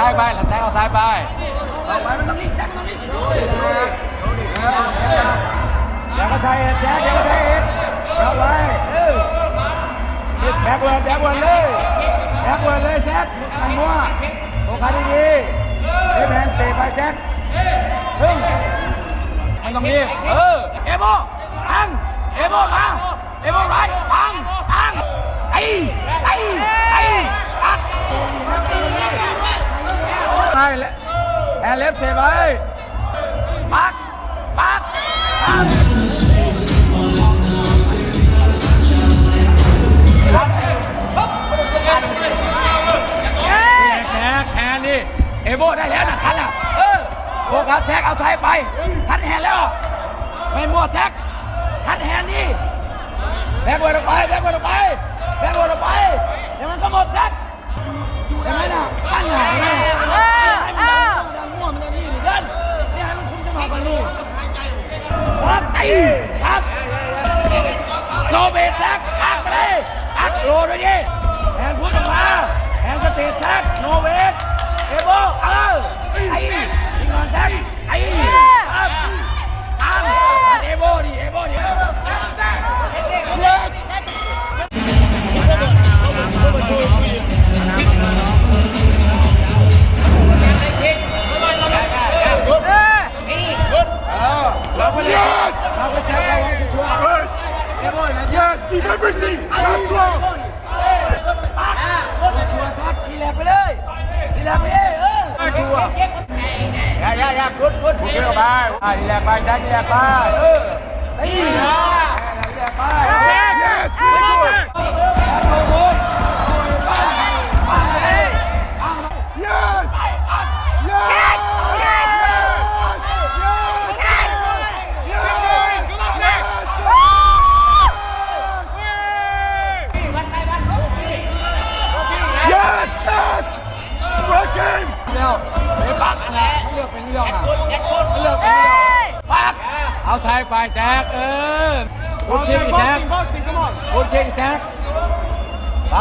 ຊ້າຍໄປ ແຊັກເອົາຊ້າຍໄປ ອອກໄປ ມັນຕ້ອງອີກ ແຊັກມັນຕ້ອງອີກ ດຽວກໍໃຊ້ເຮັດ ແຊັກ ດຽວກໍໃຊ້ເຮັດ ເອົາໄວ້ ເອີ ແບັກເວີດ ແບັກເວີດເລີຍ ແບັກເວີດເລີຍ ແຊັກ ມັນມົ້ວ ໂຟກັສດີໆ ເຮັດແຮນສະເຕດໄປ ແຊັກ ເອີ ມັນຕ້ອງມີ ເອີ ເອໂບ ປັງ ເອໂບ ມາ ເອໂບໄວ້ ປັງ ປັງ ຕີ ຕີ ຕີ ປັກ ໄປ ແອນເລັບເຊໄວ້ ປັກ ປັກ ປັກ ແຊັກ ແຮນນີ້ ເອໂບໄດ້ແລ້ວນະ ຄັນນະ ເອີ ໂຟກັສແຊັກ ເອົາໃສ່ໄປ ຄັນແຮນແລ້ວ ແມ່ນໝວດແຊັກ ຄັນແຮນນີ້ ແບັກເວີດອອກໄປ ແບັກເວີດອອກໄປ ແບັກເວີດອອກໄປ ເດ໋ມັນກໍໝົດແຊັກ ເຫັນໄໝນະ ອັນນະ ເຫັນໄໝນະ ເອີ ເອີ ມັນຕ້ອງມີນີ້ ເດີນ ນີ້ໃຫ້ມັນຄຸມຈັງຫວະບານນີ້ ປັບ ຕີ ປັບ ໂນເວດແຊັກ ປັກໄປເລີຍ ປັກໂລດໄປນີ້ ແຮນພຸດອອກມາ ແຮນສະເຕດແຊັກ ໂນເວດ ເອໂບ ເອີ ໄອ້ ຍິງກ່ອນແຊັກ ໄອ້ ເອີ ປັບ ປັບ ເອໂບດີ ເອໂບດີ Yes! Yes! Give everything! That's wrong! ปัก ปัก รีแลกซ์ไปเลย รีแลกซ์ไปเลย เออ ปัก อย่า อย่า อย่า กด กด เออ ไป อ่ะ รีแลกซ์ไป แจ็ค รีแลกซ์ไป เออ ตี รีแลกซ์ไป Yes! Yes! Yes! Yes! Yes! Yes! Working! ແລ້ວ ໄປປັກ ນັ້ນແຫຼະ ມັນເລືອກເປັນເລື່ອງ ມັນເລືອກເປັນເລື່ອງ ປັກ ເອົາແຊັກໄປ ແຊັກ ເອີ ພຸດຄິກ ແຊັກ ພຸດຄິກ ແຊັກ ໄປ